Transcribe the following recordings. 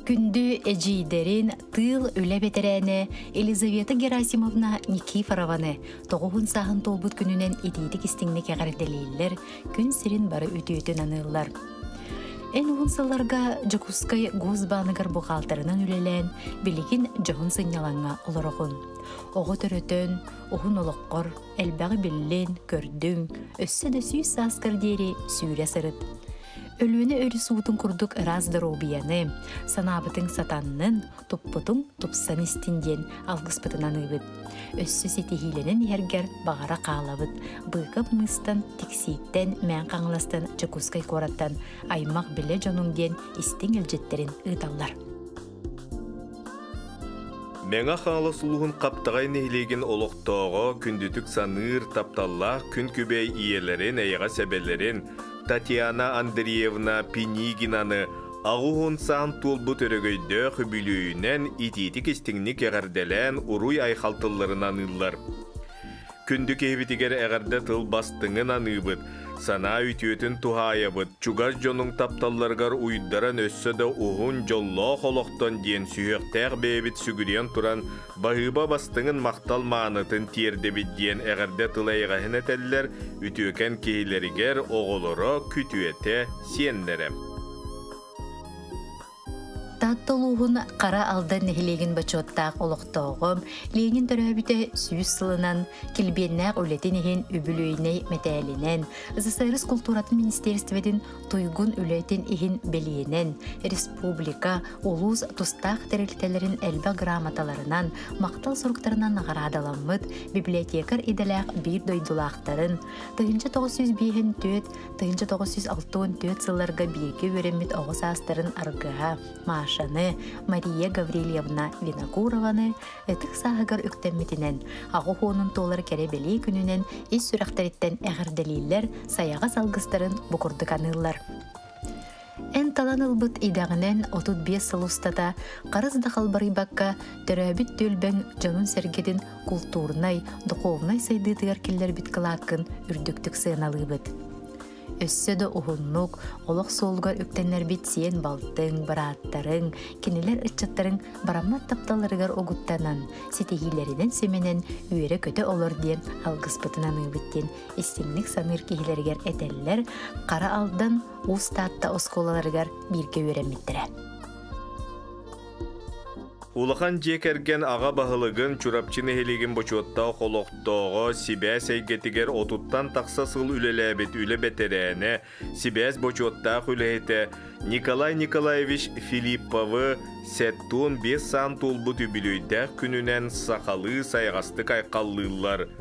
Күндү эдьиийдэрин тыыл үлэ бэтэрээнэ Елизавета Герасимовна Никифорованы тоҕуһун сааһын туолбут күнүнэн итиитик истиҥник эҕэрдэлииллэр, күн сирин бары үтүөтүн аныыллар. Эн уһун сылларга Дьокуускай Госбааныгар бухгалтарынан үлэлээн, билигин дьоһун сынньалаҥҥа олороҕун. Оҕо төрөтөн, уһун олоххор элбэҕи биллин, көрдүҥ, өссө да 100 сааскар диэри сүүрэ сырыт. Өлүөнэ өрүс уутун курдук ыраас доруобуйаны, санаабытыҥ сатаннын, туппутуҥ тупсан истин диэн алгыспытын аныыбыт. Өссө ситиһиилэнэн иһэргэр баҕара хаалабыт. Быыкап мыыстан, Тиксииттэн, Мээн Хаҥаластан, Дьокуускай куораттан аймах билэ дьонуҥ диэн истиҥ илдьиттэрин ыыталлар. Мэҥэ Хаҥалас улууһун Хаптаҕай нэһилиэгин олохтооҕо күндүтүк саныыр, тапталлаах күн күбэй ийэлэрин, эйэҕэс эбэлэрин Татьяна Андреевна Пинигинаны аҕыс саан туолбут өрөгөйдөөх үбүлүөйүнэн итиитик-истиҥник эҕэрдэлээн уруй-айхал тылларын аныыллар. Күндү киһибитигэр эҕэрдэ тыл бастыҥын аныыбыт, санаа үтүөтүн туһаайабыт, чугас дьонуҥ тапталларыгар уйдаран өссө да уһун, дьоллоох олохтон диэн сүһүөхтээх бэйэбит сүгүрүйэн туран баһыыба бастыҥын махтал маанытын тиэрдэбит диэн эҕэрдэ тыл эйэҕэһин этэллэр үтүөкэн киһилэригэр оҕолоро, күтүөтэ, сиэннэрэ. Таатта улууһун Хара Алдан нэһилиэгин бочуоттаах олохтооҕо Ленин төрөөбүтэ 100 сылынан килбиэннээх үлэтин иһин үбүлүөйнэй мэтээлинэн, СССР култууратын министиэристибэтин туйгун үлэтин иһин бэлиэнэн, республика, улуус тустаах тэрилтэлэрин элбэх грамоталарынан, махтал суруктарынан наҕараадаламмыт библиотекарь идэлээх биир дойдулаахтарын 1954 1964 сылларга бииргэ үөрэммит оҕо саастарын аргыһа Машаны, Мария Гаврильевна Винокурованы ытык сааһыгар үктэммитинэн, аҕа уонун туолар кэрэ бэлиэ күнүнэн ис сүрэхтэриттэн эҕэрдэлииллэр, сайаҕас алгыстарын бу курдук аныыллар. Эн талан ылбыт идэҕинэн 35 сыл устата харыс да халбарыйбакка төрөөбүт түөлбэҥ дьонун-сэргэтин култуурунай, духовнай сайдыытыгар киллэрбит кылааккын үрдүктүк сыаналыыбыт. Өссө да уһуннук олох суолугар үктэннэрбит сиэн балтыҥ, бырааттарыҥ, кинилэр ыччаттарыҥ бараммат тапталларыгар угуттанан, ситиһиилэринэн симэнэн үөрэ-көтө олор диэн алгыспытын аныыбыт диэн истиҥник саныыр киһилэригэр этэллэр, Хара Алдан, Уус Таатта оскуолаларыгар бииргэ үөрэммиттэрэ. Улахан дьиэ кэргэн аҕа баһылыгын Чурапчы нэһилиэгин бочуоттаах олохтооҕо сибээс эйгэтигэр отуттан тахса сыл үлэлээбит үлэ бэтэрээнэ, сибээс бочуоттаах үлэһитэ Николай Николаевич Филипповы 75 саан туолбут үбүлүөйдээх күнүнэн сахалыы сайаҕастык айхаллыыллар.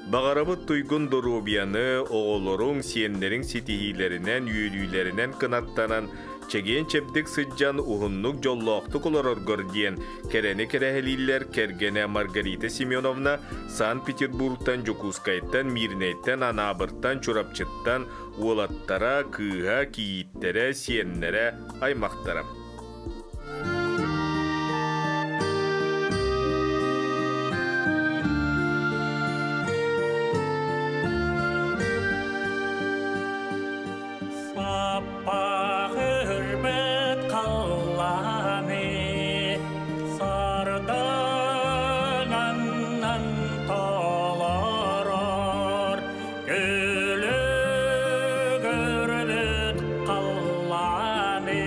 Баҕарабыт туйгун доруобуйаны, оҕолоруҥ, сиэннэриҥ ситиһиилэринэн, үөрүүлэринэн кынаттанан чэгиэн-чэбдик сылдьан уһуннук дьоллоохтук олороргор диэн кэрэни кэрэһэлииллэр кэргэнэ Маргарита Семеновна Санкт-Петербургтан, Дьокуускайтан, Миирнэйтэн, Анаабыртан, Чурапчыттан уолаттара, кыыһа, кийииттэрэ, сиэннэрэ, аймахтара. Саппаҕырбыт халлааны сардаҥаннан толорор, күлүгүрбүт халлааны.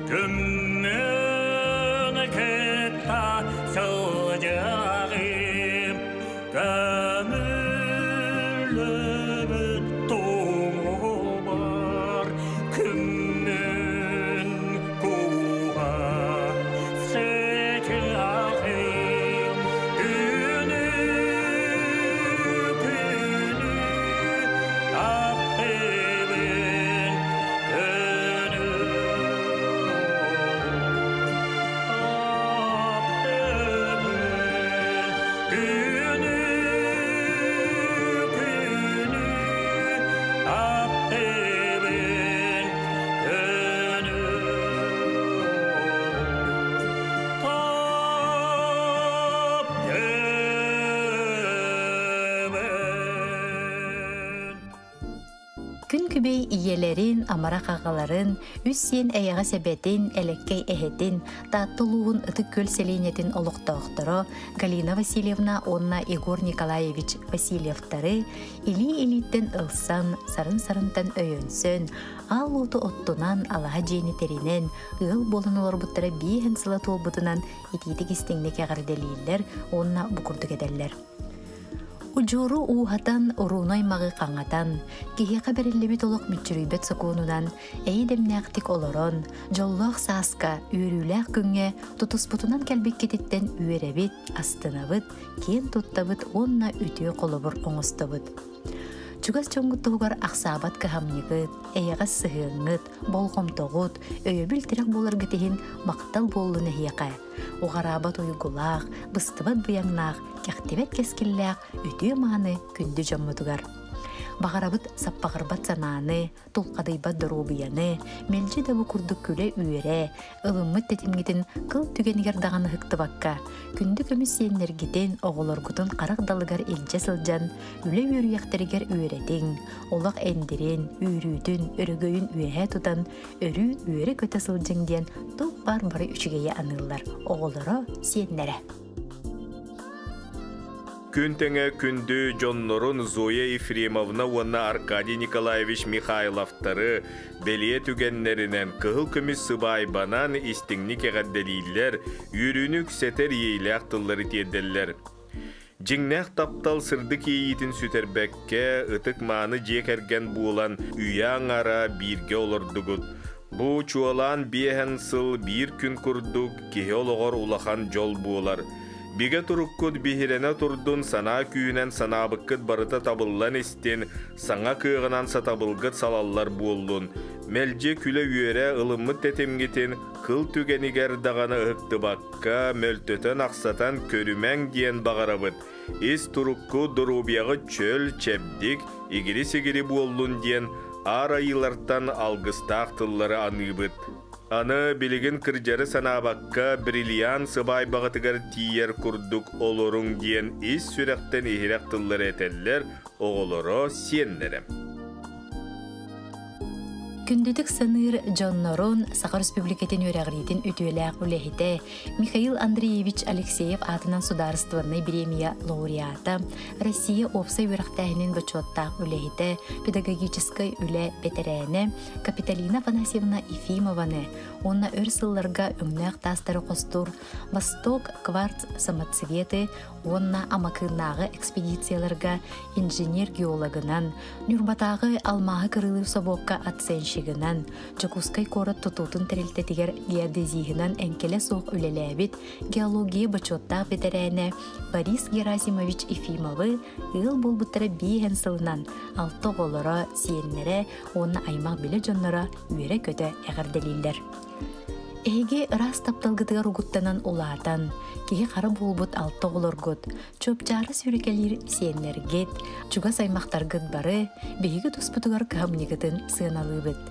Күммүн кытта сылдьыаҕым, көмүллүбүт тумулбар күммүн кууһа сытыаҕым. Күнү, күнү таптыыбын, күнү таптыыбын, күнү, күнү таптыыбын, күнү таптыыбын. Күн күбэй ийэлэрин, амарах аҕаларын, үс сиэн эйэҕэс эбэтин, элэккэй эһэтин, Таатта улууһун Ытык Күөл сэлиэнньэтин олохтоохторо Галина Васильевна уонна Егор Николаевич Васильевтары илии-илииттэн ылсан, сарын-сарынтан өйөнсөн, аал уоту оттунан, алаһа дьиэни тэринэн, ыал буолан олорбуттара биэһэн сыла туолбутунан итиитик истиҥник эҕэрдэлииллэр уонна бу курдук этэллэр. Удьуору ууһатан, урууну аймаҕы хаҥатан, киһиэхэ бэриллибит олох мүччүрүйбэт сокуонунан эйэ-дэмнээхтик олорон, дьоллоох сааска, үөрүүлээх күҥҥэ тутуспутунан кэлбиккититтэн үөрэбит, астынабыт, киэн туттабыт уонна үтүө холобур оҥостобут. Чугас дьоҥҥут туһугар ахсаабат кыһамньыгыт, эйэҕэс сыһыаҥҥыт, болҕомтоҕут, өйөбүл-тирэх буоларгыт иһин махтал буоллун эһиэхэ. Уҕараабат уйгулаах, быстыбат быйаҥнаах, кэхтибэт кэскиллээх үтүө-мааны күндү дьоммутугар. Баҕарабыт саппаҕырбат санааны, тулхадыйбат доруобуйаны, мэлдьи да бу курдук күлэ-үөрэ, ылыммыт тэтимҥитин кыл түгэнигэр даҕаны ыһыктыбакка, күндү көмүс сиэннэргитин, оҕолоргутун харах далыгар илдьэ сылдьан, үлэ үөрүйэхтэригэр үөрэтиҥ, олох эндирин, үүрүүтүн, өрөгөйүн үөһэ тутан, өрүү үөрэ-көтө сылдьыҥ диэн туох баар бары үчүгэйи аныыллар оҕолоро, сиэннэрэ. Күн тэҥэ күндү дьоннорун Зоя Ефремовна уонна Аркадий Николаевич Михайловтары бэлиэ түгэннэринэн кыһыл көмүс сыбаайбанан истиҥник эҕэрдэлииллэр, үөрүүнү үксэтэр иэйилээх тыллары тиэрдэллэр. Дьиҥнээх таптал сырдык иэйиитин сүтэрбэккэ, ытык-мааны дьиэ кэргэн буолан үйэ аҥара бииргэ олордугут. Бу чуолаан биэһэн сыл биир күн курдук киһи олоҕор улахан дьол буолар. Бигэ туруккут биһирэнэ турдун, санаа күүһүнэн санаабыккыт барыта табыллан истин, саҥа кыаҕынан сатабылгыт салаллар буоллун. Мэлдьи күлэ-үөрэ ылыммыт тэтимҥитин кыл түгэнигэр даҕаны ыһыктыбакка, мөлтөтөн-ахсатан көрүмэҥ диэн баҕарабыт. Ис турукку доруобуйаҕыт чөл, чэбдик, игири-сигири буоллун диэн Аар Айыылартан алгыстаах тыллары аныыбыт. Аны билигин кырдьары санаабакка бриллиант сыбаайбаҕытыгар тиийэр курдук олоруҥ диэн ис сүрэхтэн иһирэх тыллары этэллэр оҕолоро, сиэннэрэ. Күндүтүк саныыр дьоннорун Саха Республикатын үөрэҕириитин үтүөлээх үлэһитэ Михаил Андреевич Алексеев аатынан судаарыстыбаннай бириэмийэ лауреата, Россия уопсай үөрэхтээһинин бочуоттаах үлэһитэ, педагогическай үлэ бэтэрээнэ Капиталина Афанасьевна Ефимованы уонна өр сылларга өҥнөөх таастары хостуур Восток кварц самоцветы уонна Амакыыннааҕы экспедицияларга инженер-геологынан, Ньурбатааҕы алмааһы кырыылыыр собуокка оценщигынан, Дьокуускай куорат тутуутун тэрилтэтигэр геодезиһынан эҥкилэ суох үлэлээбит геология бочуоттаах бэтэрээнэ Борис Герасимович Ефимовы ыал буолбуттара биэһэн сылынан алта оҕолоро, сиэннэрэ уонна аймах-билэ дьонноро үөрэ-көтө эҕэрдэлииллэр. Эһиги ыраас тапталгытыгар угуттанан улаатан, киһи хара буолбут алта оҕолоргут, чуопчаары сүүрэкэлиир сиэннэргит, чугас аймахтаргыт бары биһиги туспутугар кыһамньыгытын сыаналыыбыт.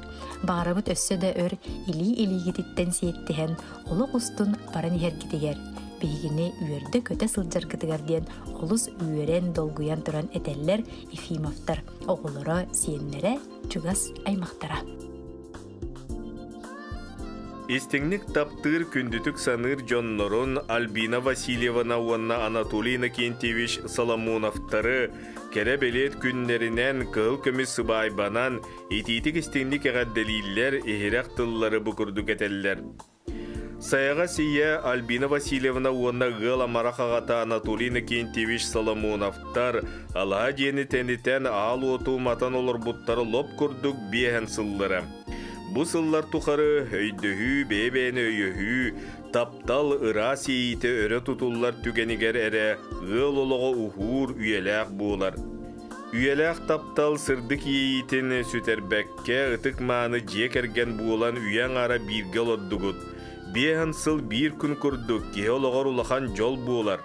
Баҕарабыт өссө да өр илии-илиигититтэн сиэттиһэн олох устун баран иһэргитигэр, биһигини үөрдэ-көтө сылдьаргытыгар диэн олус үөрэн, долгуйан туран этэллэр Ефимовтар, оҕолоро, сиэннэрэ, чугас аймахтара. Истиҥник таптыыр, күндүтүк саныыр дьоннорун Альбина Васильевна уонна Анатолий Иннокентьевич Соломоновтары кэрэ бэлиэт күннэринэн кыһыл көмүс сыбаайбанан итиитик истиҥник эҕэрдэлииллэр, иһирэх тыллары бу курдук этэллэр. Сайаҕас ийэ Альбина Васильевна уонна ыал амарах аҕата Анатолий Иннокентьевич Соломоновтар алаһа дьиэни тэнитэн аал уоту уматан олорбуттара лоп курдук биэһэн сыллара. Бу сыллар тухары өйдөһүү, бэйэ-бэйэни өйөһүү, таптал ыраас иэйиитэ өрө тутуллар түгэнигэр эрэ ыал олоҕо уһуур, үйэлээх буолар. Үйэлээх таптал сырдык иэйиитин сүтэрбэккэ, ытык-мааны дьиэ кэргэн буолан үйэ аҥаара бииргэ олордугут. Биэһэн сыл биир күн курдук киһи олоҕор улахан дьол буолар.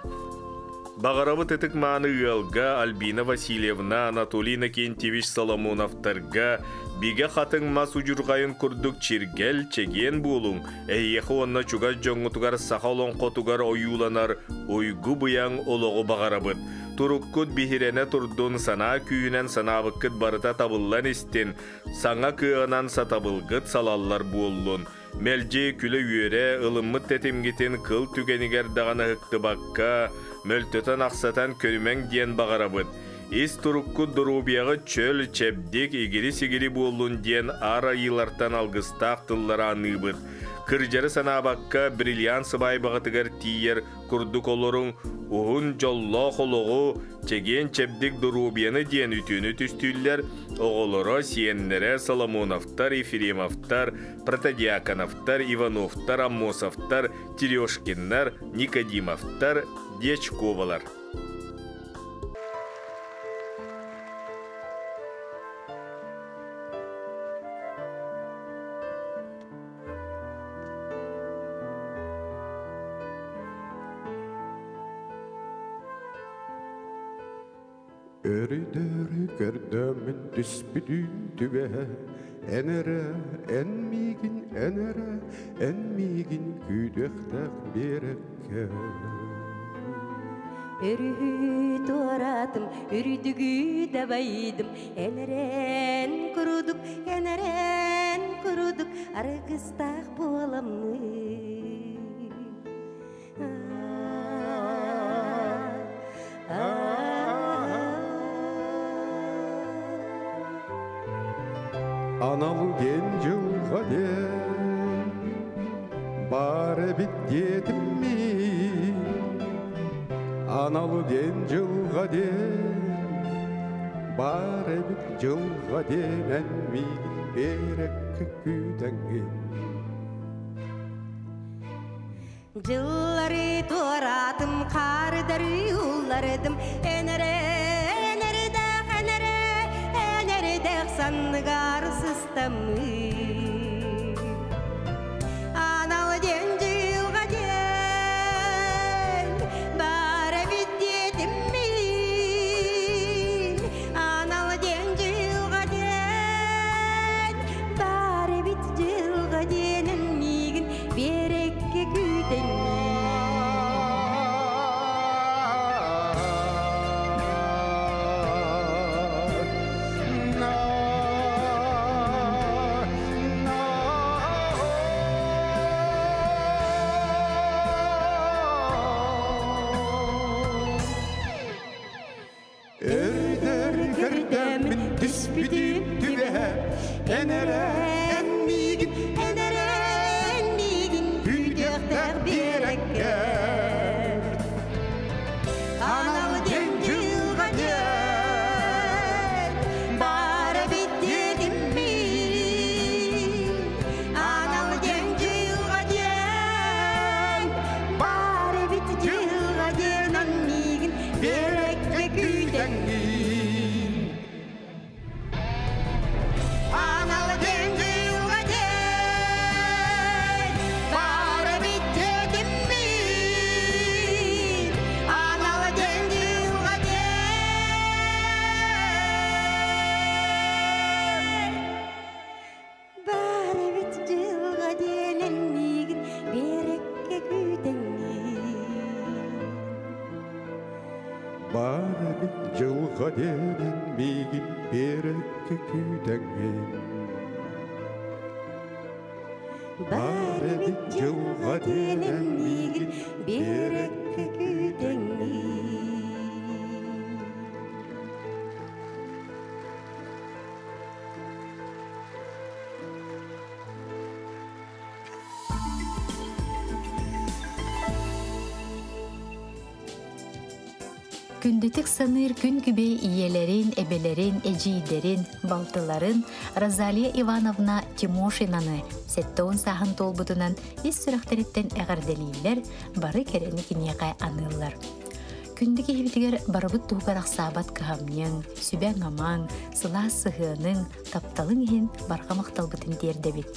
Баҕарабыт ытык-мааны ыалга Альбина Васильевна, Анатолий Иннокентьевич Соломоновтарга бигэ хатыҥ мас удьурҕайын курдук чиргэл, чэгиэн буолуҥ, эһиэхэ уонна чугас дьоҥҥутугар саха олоҥхотугар ойууланар уйгу-быйаҥ олоҕу баҕарабыт. Туруккут биһирэнэ турдун, санаа күүһүнэн санаабыккыт барыта табыллан истин, саҥа кыаҕынан сатабылгыт салаллар буоллун. Мэлдьи күлэ-үөрэ ылыммыт тэтимҥитин кыл түгэнигэр даҕаны ыһыктыбакка, мөлтөтөн-ахсатан көрүмэҥ диэн баҕарабыт. Ис туруккут доруобуйаҕыт чөл, чэбдик, игири-сигири буоллун диэн аар айыылартан алгыстаах тыллары аныыбыт. Кырдьары санаабакка бриллиант сыбаайбаҕытыгар тиийэр курдук олоруҥ, уһун дьоллоох олоҕу, чэгиэн-чэбдик доруобуйаны диэн үтүөнү түстүүллэр оҕолоро, сиэннэрэ Соломоновтар, Ефремовтар, Протодьяконовтар, Ивановтар, Аммосовтар, Терешкиннар, Никодимовтар, Дьячковалар. Өрүдөрү көрдөммүн түспүтүн түбэһэ Эн эрэ, эн миигин, эн эрэ, эн миигин күүтүөхтээх биэрэккэ. Өрүһү туоратым, үрдүгү дабайдым, эн эрэн курдук, эн эрэн курдук аргыстаах буоламмын. Анал диэн дьылҕа диэн баар эбит диэтим мин Анал диэн дьылҕа диэн баар эбит дьылҕа диэн эн миигин биэрэккэ күүтэҥҥин Дьыллары туораатым, хаардары уллардым, энэрэ, энэрдэх, энэрэ, энэрдэх санныгар сыстаммын. Анал диэн дьылҕа диэн баар эбит диэтим мин. Анал диэн дьылҕа диэн баар эбит дьылҕа диэнин миигин биэрэккэ күүтэҥҥин. Өрдөр көрдөммүн түспүтүм түбэһэ Эн эрэ эн миигин эн эрэ эн миигин күүтүөхтээх биэрэккэ Анал диэн дьылҕа диэн баар эбит диэтим мин. Анал диэн дьылҕа диэн баар эбит дьылҕа диэн эн миигин биэрэккэ күүтэҥҥин. Анал диэн дьылҕа диэн баар эбит диэтим мин. Анал диэн дьылҕа диэн баар эбит дьылҕа диэн эн миигин биэрэккэ күүтэҥҥин. Баар эбит дьылҕа диэн миигин биэрэккэ күүтэҥҥин. Бар эбит дьылҕа диэн эн миигин биэрэккэ күүтэҥҥин. Күндүтүк саныыр күн күбэй ийэлэрин, эбэлэрин, эдьиийдэрин, балтыларын Розалия Ивановна Тимошинаны 70 сааһын туолбутунан ис сүрэхтэриттэн эҕэрдэлииллэр, бары кэрэни киниэхэ аныыллар. Күндү киһибитигэр барыбыт туһугар ахсаабат кыһамньыҥ, сүбэҥ-амаҥ, сылаас сыһыаныҥ, тапталыҥ иһин барҕа махталбытын тиэрдэбит.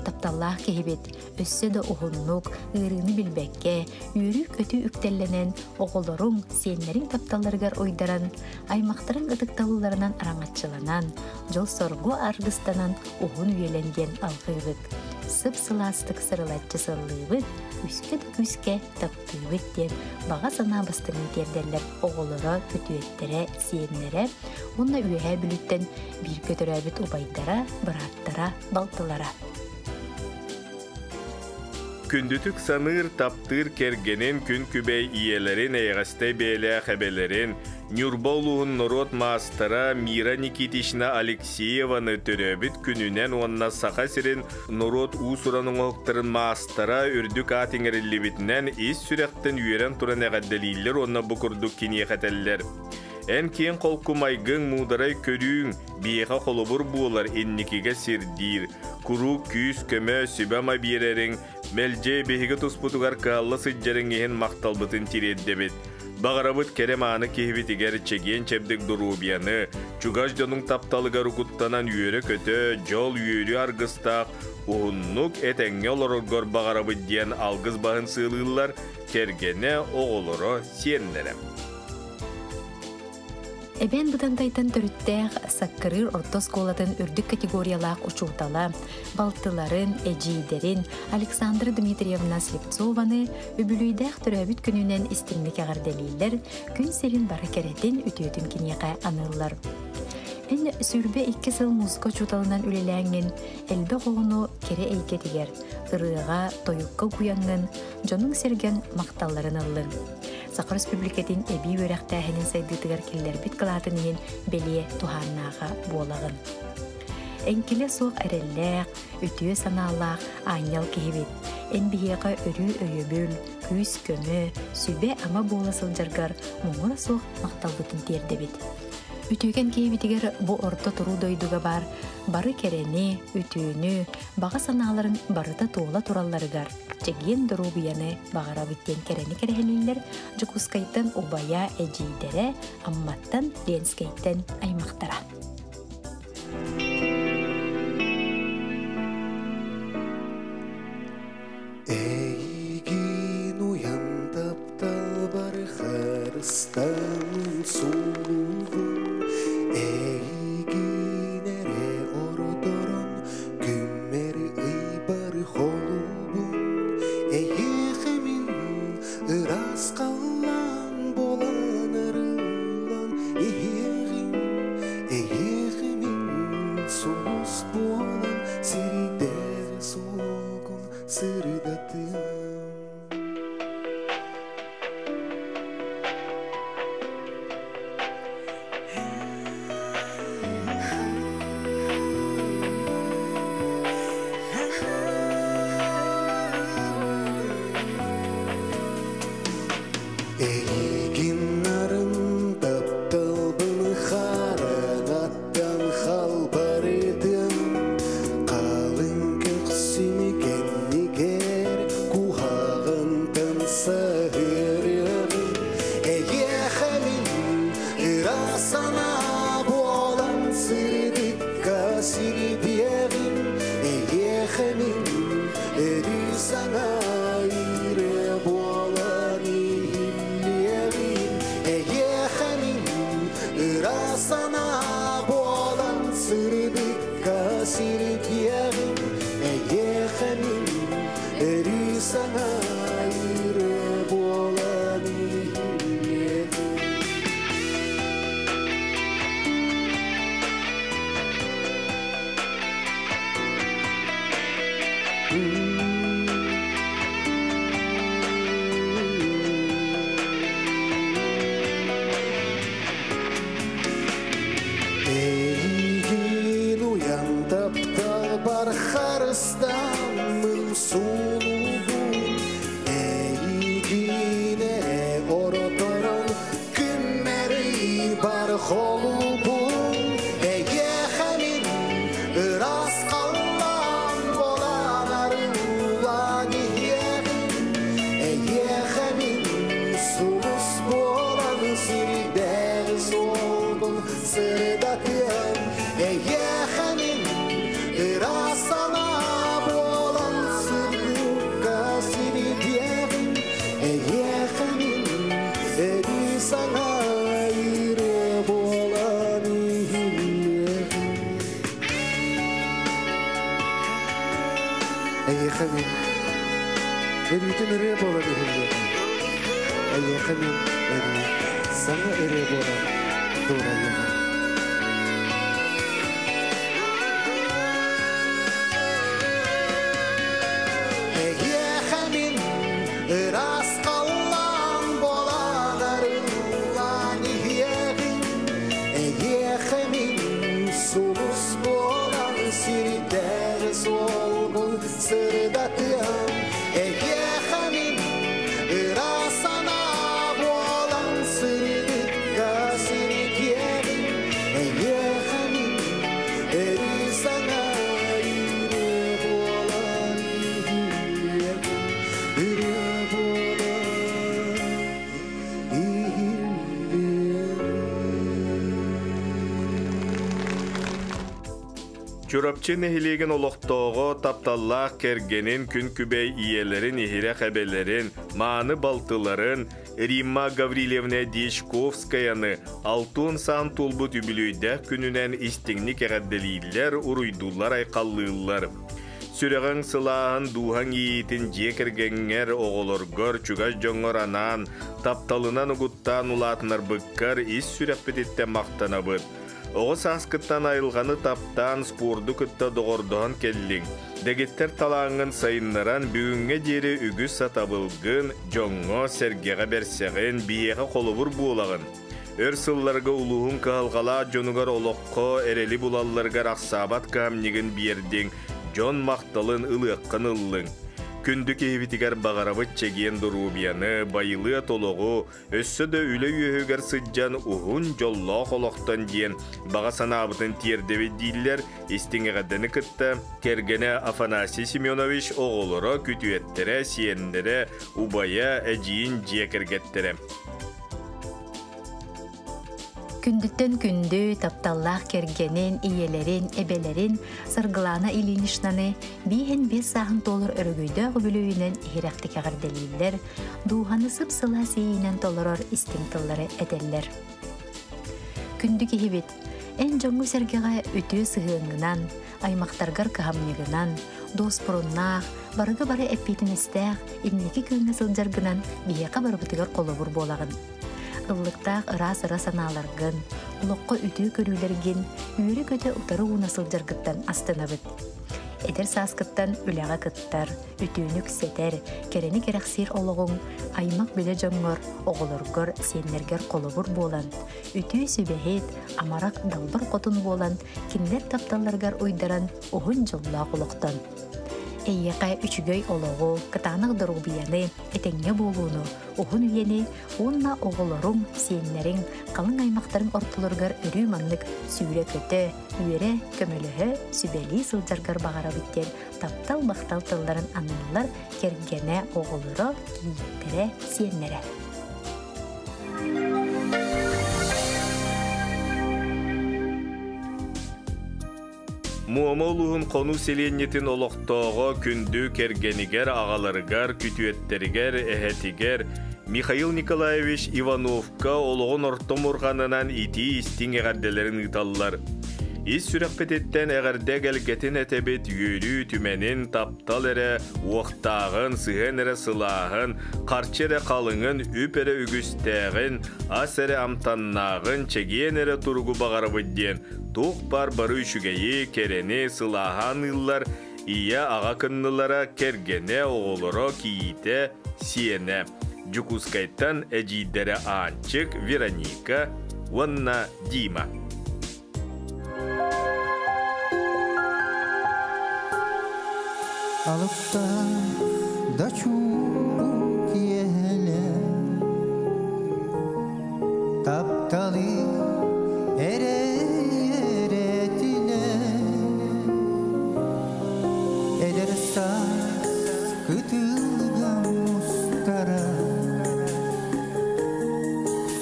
Тапталлаах киһибит өссө да уһуннук, ыарыыны билбэккэ, үөрүү-көтүү үктэллэнэн, оҕолоруҥ, сиэннэриҥ тапталларыгар уйдаран, аймахтарыҥ ытыктабылларынан араҥаччыланан, дьол-соргу аргыстанан уһун үйэлэн диэн алҕыыбыт. Сып-сылаастык сырылаччы сыллыыбыт, күүскэ да күүскэ таптыыбыт диэн баҕа санаа бастыҥын тиэрдэллэр оҕолоро, күтүөттэрэ, сиэннэрэ уонна Үөһээ Бүлүүттэн бииргэ төрөөбүт убайдара, бырааттара, балтылара. Күндүтүк саныыр, таптыыр кэргэнин, күн күбэй ийэлэрин, эйэҕэстэй бэйэлээх эбэлэрин, Ньурба улууһун норуот маастара Мира Никитична Алексееваны төрөөбүт күнүнэн уонна Саха сирин норуот уус-уран оҥоһуктарын маастара үрдүк аат иҥэриллибитинэн ис сүрэхтэн үөрэн туран эҕэрдэлииллэр уонна бу курдук киниэхэ этэллэр. Эн киэҥ холку майгыҥ, муударай көрүүҥ, биһиэхэ холобур буолар, инникигэ сирдиир. Куруук күүс-көмө, сүбэ-ама биэрэриҥ, мэлдьи биһиги туспутугар кыһалла сылдьарыҥ иһин махталбытын тириэрдэбит. Баҕарабыт кэрэ-мааны киһибитигэр чэгиэн-чэбдик доруобуйаны, чугас дьонуҥ тапталыгар угуттанан үөрэ-көтө, дьол-үөрүү аргыстаах, уһуннук этэҥҥэ олороргор баҕарабыт диэн алгыс баһын сыалыыллар кэргэнэ, оҕолоро, сиэннэрэ. Эбээн Бытантайтан төрүттээх Саккырыыр орто оскуолатын үрдүк категориялаах учуутала, балтыларын, эдьиийдэрин Александра Дмитриевна Слепцованы үбүлүйдээх төрөөбүт күнүнэн истиҥник эҕэрдэлииллэр, күн сирин бары кэрэтин, үтүөтүн киниэхэ аныыллар. Эн 22 сыл музыка учууталынан үлэлээҥҥин, элбэх оҕону кэрэ эйгэтигэр, ырыаҕа, тойукка угуйаҥҥын, дьонуҥ-сэргэҥ махталларын ыллыҥ. Саха Республикатын эбии үөрэхтээһинин сайдыытыгар киллэрбит кылаатын иһин бэлиэ туһааннааҕа буолаҕын. Эҥкилэ суох эрэллээх, үтүө санаалаах аанньал киһибит. Эн биһиэхэ өрүү өйөбүл, күүс-көмө, сүбэ-ама буола сылдьаргар муҥура суох махталбытын тиэрдэбит. Үтүөкэн киһибитигэр бу орто туруу дойдуга баар бары кэрэни, үтүөнү, баҕа санааларын барыта туола туралларыгар чэгиэн доруобуйаны баҕарабыт диэн кэрэни кэрэһэлииллэр Дьокуускайтан убайа, эдьиийдэрэ, Амматтан, Ленскэйтэн аймахтара. Эйигин уйан тапталбар харыстан сулугун, Эйигин эрэ ордорон күммэр ыйбар холубун, Эйиэхэ мин ыраас халлаан буолан арыллан иһиэҕим, Эйиэхэ мин сулус буолан сирдээҕи суолгун сырдатыам. Эйигин нарын тапталбын хараҥаттан халбарытым, Халыҥ көхсүм кэннигэр куһаҕантан саһыарыам. Эйиэхэ мин ыраас санаа буолан сырдыкка сирдиэҕим, Эйиэхэ мин өрүү саҥа ырыа буолан иһиллиэҕим. Эйиэхэ мин ыраас санаа буолан сырдыкка сирдиэҕим, Эйиэхэ мин өрүү саҥа ырыа буолан иһиллиэҕим. сулуһун Эйигин эрэ ороторон күммэри бар холубун Эйиэхэ мин ыраас халлаан буолан арыылаан иһиэҕим Эйиэхэ мин сулус буолан сирдээҕи суолбун сырдатыам Эйиэхэ мин ыраас санаа буолан сырдыкка сирдиэҕим Эйиэхэ мин өрүү саҥа ырыа буолан иһиллиэҕим Эйиэхэ мин өрүүтүн ырыа буолан иһиллиэҕим Эйиэхэ мин өрүү саҥа ырыа буолан дуорайыаҕым Эйиэхэ мин ыраас халлаан буолан арыллан иһиэҕим Эйиэхэ мин сулус буолан сирдээҕи суолбун сырдатыам Эйиэхэ мин ыраас санаа буолан сырдыкка сирдиэҕим Эйиэхэ мин өрүү саҥа ырыа буолан иһиллиэҕим Ырыа буолан иһиллиэҕим Чурапчы нэһилиэгин олохтооҕо тапталлаах кэргэнин, күн күбэй ийэлэрин, иһирэх эбэлэрин, мааны балтыларын Римма Гаврильевна Дьячковскаяны алтын саан туолбут үбүлүөйдээх күнүнэн истиҥник эҕэрдэлииллэр, уруйдууллар, айхаллыыллар. Сүрэҕиҥ сылааһын, дууһаҥ иэйиитин дьиэ кэргэҥҥэр, оҕолоргор, чугас дьоҥҥор анаан, тапталынан угуттаан улаатынарбыккар ис сүрэхпититтэн махтанабыт. Оҕо сааскыттан айылҕаны таптаан, спорду кытта доҕордоһон кэллиҥ. Дэгиттэр талааҥҥын сайыннаран, бүгүҥҥэ диэри үгүс сатабылгын, дьоҥҥо, сэргэҕэ бэрсэҕин, биһиэхэ холобур буолаҕын. Өр сылларга улууһуҥ кыһалҕалаах дьонугар олоххо эрэли булалларыгар ахсаабат кыһамньыгын биэрдиҥ, дьон махталын ылыаххын ыллыҥ. Күндү киһибитигэр баҕарабыт чэгиэн доруобуйаны, байылыат олоҕу, өссө да үлэ үөһүгэр сылдьан уһун дьоллоох олохтон диэн баҕа санаабытын тиэрдэбит дииллэр истиҥ эҕэрдэни кытта кэргэнэ Афанасий Семенович оҕолоро, күтүөттэрэ, сиэннэрэ, убайа, эдьиийин дьиэ кэргэттэрэ. Күндүттэн күндү, тапталлаах кэргэнин, ийэлэрин, эбэлэрин Саргылана Ильиничнаны бииһин биэс сааһын туолар өрөгөйдөөх үбүлүөйүнэн иһирэхтик эҕэрдэлииллэр, дууһаны сып-сылаас иэйиинэн толорор истиҥ тыллары этэллэр. Күндү киһибит, эн дьоҥҥо-сэргэҕэ үтүө сыһыаҥҥынан, аймахтаргар кыһамньыгынан, дуоспуруннаах, барыга бары эппиэтинэстээх, инники күөҥҥэ сылдьаргынан биһиэхэ барыбытыгар холобур буолаҕын. Ыллыктаах ыраас ыра санааларгын, олоххо үтүө көрүүлэргин үөрэ-көтө утары ууна сылдьаргыттан астынабыт. Эдэр сааскыттан үлэҕэ кыттар, үтүөнү үксэтэр, кэрэни кэрэхсиир олоҕуҥ аймах-билэ дьоҥҥор, оҕолоргор, сиэннэргэр холобур буолан, үтүө сүбэһит, амарах далбар хотун буолан, кинилэр тапталларыгар уйдаран уһун дьоллоох олохтон. Эйиэхэ үчүгэй олоҕу, кытаанах доруобуйаны, этэҥҥэ буолууну, уһун үйэни уонна оҕолоруҥ, сиэннэриҥ, халыҥ аймахтарыҥ ортолоругар өрүү маннык сүүрэ-көтө, үөрэ, көмөлөһө, сүбэлии сылдьаргар баҕарабыт диэн таптал-махтал тылларын аныыллар кэргэнэ, оҕолоро, кийииттэрэ, сиэннэрэ. Муома улууһун Хонуу сэлиэнньэтин олохтооҕо күндү кэргэнигэр, аҕаларыгар, күтүөттэригэр, эһэтигэр Михаил Николаевич Ивановка олоҕун орто мурҕанынан итии-истиҥ эҕэрдэлэрин ыыталлар. Ис сүрэхпититтэн эҕэрдэ эгэлгэтин этэбит, үөрүү түмэнин, таптал эрэ уохтааҕын, сыһыан эрэ сылааһын, харчы эрэ халыҥын, үп эрэ үгүстээҕин, ас эрэ амтаннааҕын, чэгиэн эрэ туругу баҕарабыт диэн туох баар бары үчүгэйи, кэрэни, сылааһы аныыллар ийэ, аҕа кыннылара, кэргэнэ, оҕолоро, кийиитэ, сиэнэ. Дьокуускайтан эдьиийдэрэ Аанчык, Вероника уонна Дима. Алыпта да чугу киэһэлэ Тапталы эрээтинэ Эдэр саас кытылга мустара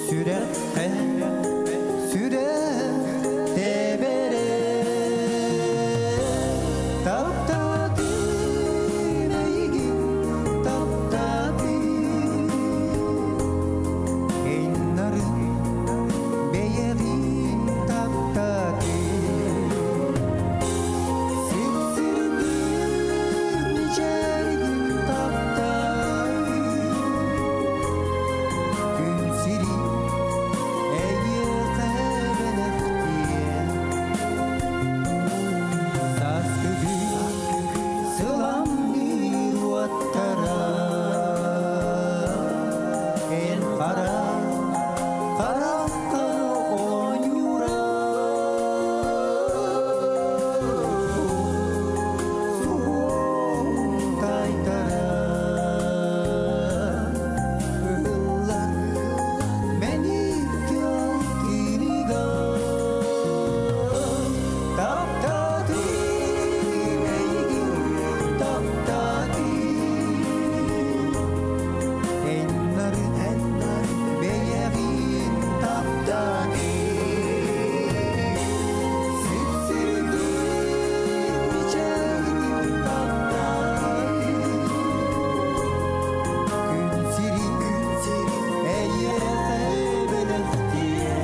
Сүрэххэ сүрэх тэбэрэ Таптаатым эйигин таптаатым Эн нарын бэйэҕин таптаатым Сипсирдим мичээргин таптаатым Күн сирин эйиэхэ бэлэхтиэ Сааскы күн сыламныыр уоттара Эн хара харахха оонньуура Суһуоҕун тайтара Ыһыллар мэник тыал Таптаатым эйигин, таптаатым Эн нарын, бэйэҕин таптаатым Сипсирдим мичээргин таптаатым Күн сирин, эйиэхэ бэлэхтиэ.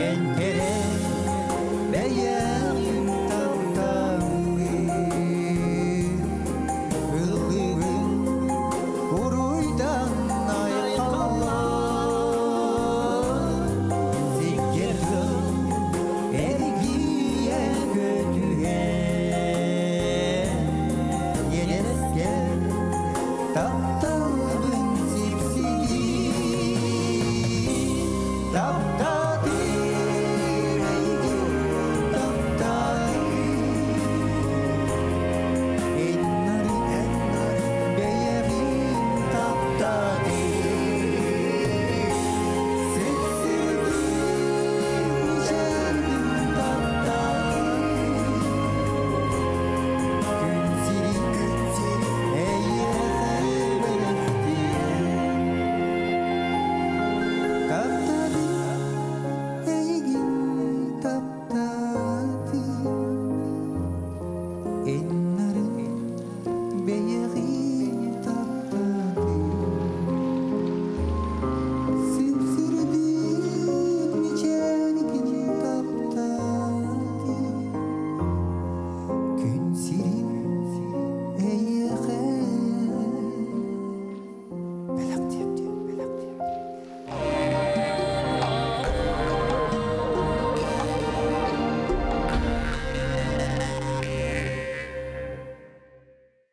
Эн кэрэ бэйэҕин таптаҥҥын, Ыллыгын уруйдан айхаллаан, Сиккиэргин эргийэ көтүһэн, Иэнэскэ тапталгын.